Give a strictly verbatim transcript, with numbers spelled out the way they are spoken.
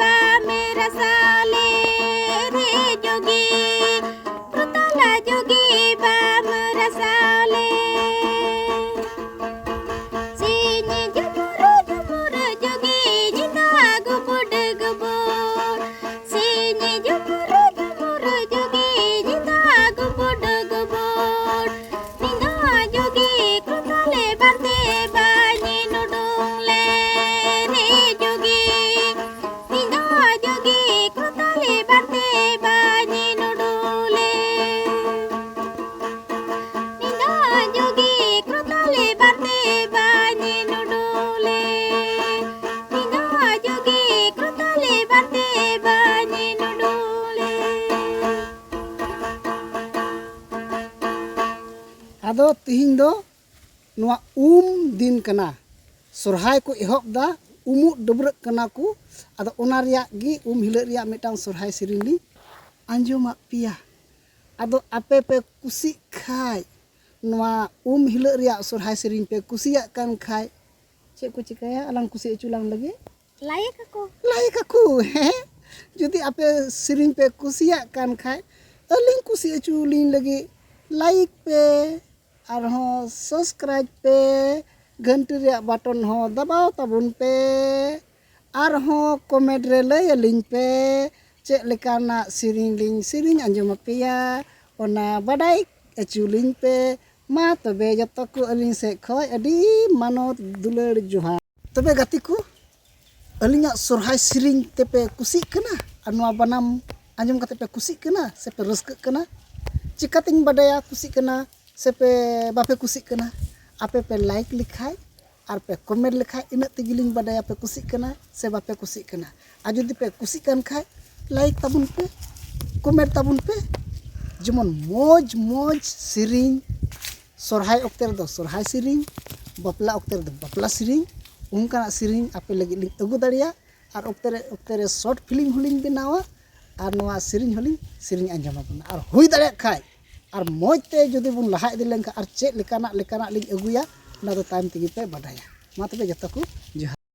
ᱵᱟᱢ ᱨᱟᱥᱟᱣᱞᱮ ᱨᱮ ᱡᱳᱜᱤ, ᱠᱨᱚᱛᱟᱞᱟ ᱡᱳᱜᱤ ᱵᱟᱢ ᱨᱟᱥᱟᱣᱞᱮ᱾ ᱥᱤᱧ ᱡᱷᱩᱢᱩᱨ ᱡᱷᱩᱢᱩᱨ ᱡᱳᱜᱤ, ᱧᱤᱫᱟᱹ ᱜᱩᱵᱩᱰ ᱜᱩᱵᱩᱰ᱾ ᱥᱤᱧ ᱡᱷᱩᱢᱩᱨ ᱡᱷᱩᱢᱩᱨ ᱡᱳᱜᱤ, ᱧᱤᱫᱟᱹ ᱜᱩᱵᱩᱰ ᱜᱩᱵᱩᱰ᱾ ᱢᱤᱫ ᱫᱷᱟᱣ ᱡᱳᱜᱤ ᱠᱨᱚᱛᱟᱞᱮ ᱵᱟᱨ ᱫᱮᱵᱟᱧ ᱩᱰᱩᱝ ᱞᱮ ᱨᱮ ᱡᱳᱜᱤ᱾ ᱢᱤᱫ ᱫᱷᱟᱣ ᱡᱳᱜᱤ ᱠᱨᱚᱛᱟᱞᱮ ᱵᱟᱨ ᱫᱮᱵᱟᱧ ᱩᱰᱩᱝ ᱞᱮ᱾ ᱢᱤᱫ ᱫᱷᱟᱣ ᱡᱳᱜᱤ ᱠᱨᱚᱛᱟᱞᱮ ᱵᱟᱨ ᱫᱮᱵᱟᱧ ᱩᱰᱩᱝ ᱞᱮ᱾ ᱢᱤᱫ ᱫᱷᱟᱣ ᱡᱳᱜᱤ ᱠᱨᱚᱛᱟᱞᱮ ᱵᱟᱨ ᱫᱮᱵᱟᱧ ᱩᱰᱩᱝ ᱞᱮ᱾ ᱟᱫᱚ ᱛᱤᱦᱤᱧ ᱫᱚ ᱱᱚᱣᱟ ᱩᱢ ᱫᱤᱱ ᱠᱟᱱᱟ, ᱥᱚᱨᱦᱟᱭ ᱠᱚ ᱮᱦᱚᱵ ᱫᱟ, ᱩᱢᱩᱜ ᱰᱟᱹᱵᱽᱨᱟᱹᱜ ᱠᱟᱱᱟ ᱠᱚ᱾ ᱟᱫᱚ ᱚᱱᱟ ᱨᱮᱭᱟᱜ ᱜᱮ, ᱩᱢ ᱦᱤᱞᱳᱜ ᱨᱮᱭᱟᱜ ᱢᱤᱫᱴᱟᱝ ᱥᱚᱨᱦᱟᱭ ᱥᱮᱨᱮᱧ ᱞᱤᱧ ᱟᱸᱡᱚᱢᱟᱫ ᱯᱮᱭᱟ᱾ ᱟᱫᱚ ᱟᱯᱮ ᱯᱮ ᱠᱩᱥᱤᱜ ᱠᱷᱟᱡ, ᱱᱚᱣᱟ ᱩᱢ ᱦᱤᱞᱳᱜ ᱨᱮᱭᱟᱜ ᱥᱚᱨᱦᱟᱭ ᱥᱮᱨᱮᱧ ᱯᱮ ᱠᱩᱥᱤᱭᱟᱜ ᱠᱟᱱ ᱠᱷᱟᱡ, ᱪᱮᱫ ᱠᱚ ᱪᱤᱠᱟᱹᱭᱟ, ᱟᱞᱟᱝ ᱠᱩᱥᱤ ᱦᱚᱪᱚ ᱞᱟᱝ ᱞᱟᱹᱜᱤᱫ? ᱞᱟᱭᱤᱠ ᱟᱠᱚ᱾ ᱞᱟᱭᱤᱠ ᱟᱠᱚ, ᱦᱮᱸ᱾ ᱡᱩᱫᱤ ᱟᱯᱮ ᱥᱮᱨᱮᱧ ᱯᱮ ᱠᱩᱥᱤᱭᱟᱜ ᱠᱟᱱ ᱠᱷᱟᱡ, ᱟᱹᱞᱤᱧ ᱠᱩᱥᱤ ᱦᱚᱪᱚ ᱞᱤᱧ ᱞᱟᱹᱜᱤᱫ ᱞᱟᱭᱤᱠ ᱯᱮ, ᱟᱨᱦᱚᱸ ᱥᱟᱵᱥᱠᱨᱟᱭᱤᱵᱽ ᱯᱮ, ᱜᱷᱟᱹᱱᱴᱤ ᱨᱮᱭᱟᱜ ᱵᱟᱴᱚᱱ ᱦᱚᱸ ᱫᱟᱵᱟᱣ ᱛᱟᱵᱚᱱ ᱯᱮ, ᱟᱨᱦᱚᱸ ᱠᱚᱢᱮᱱᱴ ᱨᱮ ᱞᱟᱹᱭ ᱟᱹᱞᱤᱧ ᱯᱮ ᱪᱮᱫ ᱞᱮᱠᱟᱱᱟᱜ ᱥᱮᱨᱮᱧ ᱞᱤᱧ ᱥᱮᱨᱮᱧ ᱟᱸᱡᱚᱢ ᱟᱯᱮᱭᱟ, ᱚᱱᱟ ᱵᱟᱰᱟᱭ ᱦᱚᱪᱚ ᱞᱤᱧ ᱯᱮ᱾ ᱢᱟ ᱛᱚᱵᱮ ᱡᱚᱛᱚ ᱠᱚ ᱟᱹᱞᱤᱧ ᱥᱮᱫ ᱠᱷᱚᱡ ᱟᱹᱰᱤ ᱢᱟᱱᱚᱛ ᱫᱩᱞᱟᱹᱲ ᱡᱚᱦᱟᱨ᱾ ᱛᱚᱵᱮ ᱜᱟᱛᱮ ᱠᱚ, ᱟᱹᱞᱤᱧᱟᱜ ᱥᱚᱨᱦᱟᱭ ᱥᱮᱨᱮᱧ ᱛᱮᱯᱮ ᱠᱩᱥᱤᱜ ᱠᱟᱱᱟ? ᱟᱨ ᱱᱚᱣᱟ ᱵᱟᱱᱟᱢ ᱟᱸᱡᱚᱢ ᱠᱟᱛᱮ ᱯᱮ ᱠᱩᱥᱤᱜ ᱠᱟᱱᱟ ᱥᱮ ᱯᱮ ᱨᱟᱹᱥᱠᱟᱹᱜ ᱠᱟᱱᱟ? ᱪᱤᱠᱟᱹᱛᱤᱧ ᱵᱟᱰᱟᱭᱟ ᱠᱩᱥᱤᱜ ᱠᱟᱱᱟ ᱥᱮ ᱯᱮ ᱵᱟᱯᱮ ᱠᱩᱥᱤᱜ ᱠᱟᱱᱟ? ᱟᱯᱮ ᱯᱮ ᱞᱟᱭᱤᱠ ᱞᱮᱠᱷᱟᱡ ᱟᱨ ᱯᱮ ᱠᱚᱢᱮᱱᱴ ᱞᱮᱠᱷᱟᱡ, ᱤᱱᱟᱹᱜ ᱛᱮᱜᱮᱞᱤᱧ ᱵᱟᱰᱟᱭᱟ ᱯᱮ ᱠᱩᱥᱤᱜ ᱠᱟᱱᱟ ᱥᱮ ᱵᱟᱯᱮ ᱠᱩᱥᱤᱜ ᱠᱟᱱᱟ᱾ ᱟᱨ ᱡᱩᱫᱤ ᱯᱮ ᱠᱩᱥᱤᱜ ᱠᱟᱱ ᱠᱷᱟᱡ, ᱞᱟᱭᱤᱠ ᱛᱟᱵᱚᱱ ᱯᱮ, ᱠᱚᱢᱮᱱᱴ ᱛᱟᱵᱚᱱ ᱯᱮ᱾ ᱡᱮᱢᱚᱱ ᱢᱚᱡᱽ ᱢᱚᱡᱽ ᱥᱮᱨᱮᱧ, ᱥᱚᱨᱦᱟᱭ ᱚᱠᱛᱮ ᱨᱮᱫᱚ ᱥᱚᱨᱦᱟᱭ ᱥᱮᱨᱮᱧ, ᱵᱟᱯᱞᱟ ᱚᱠᱛᱮ ᱨᱮᱫᱚ ᱵᱟᱯᱞᱟ ᱥᱮᱨᱮᱧ, ᱚᱱᱠᱟᱱᱟᱜ ᱥᱮᱨᱮᱧ ᱟᱯᱮ ᱞᱟᱹᱜᱤᱫ ᱞᱤᱧ ᱟᱹᱜᱩ ᱫᱟᱲᱮᱭᱟᱜᱼᱟ᱾ ᱟᱨ ᱚᱠᱛᱮ ᱨᱮ, ᱚᱠᱛᱮ ᱨᱮ ᱥᱚᱨᱴ ᱯᱷᱤᱞᱢ ᱦᱚᱸᱞᱤᱧ ᱵᱮᱱᱟᱣᱟ ᱟᱨ ᱱᱚᱣᱟ ᱥᱮᱨᱮᱧ ᱦᱚᱸᱞᱤᱧ ᱥᱮᱨᱮᱧ ᱟᱸᱡᱚᱢ ᱟᱵᱚᱱᱟ᱾ ᱟᱨ ᱦᱩᱭ ᱫᱟᱲᱮᱭᱟᱜ ᱠᱷᱟᱡ, ᱟᱨ ᱢᱚᱡᱽ ᱛᱮ ᱡᱩᱫᱤ ᱵᱚᱱ ᱞᱟᱦᱟ ᱤᱫᱤ ᱞᱮᱱᱠᱷᱟᱱ, ᱟᱨ ᱪᱮᱫ ᱞᱮᱠᱟᱱᱟᱜ, ᱞᱮᱠᱟᱱᱟᱜ ᱞᱤᱧ ᱟᱹᱜᱩᱭᱟ, ᱚᱱᱟ ᱫᱚ ᱛᱟᱭᱚᱢ ᱛᱮᱜᱮ ᱯᱮ ᱵᱟᱰᱟᱭᱟ᱾ ᱢᱟ ᱛᱚᱵᱮ ᱡᱚᱛᱚ ᱠᱚ ᱡᱚᱦᱟᱨ᱾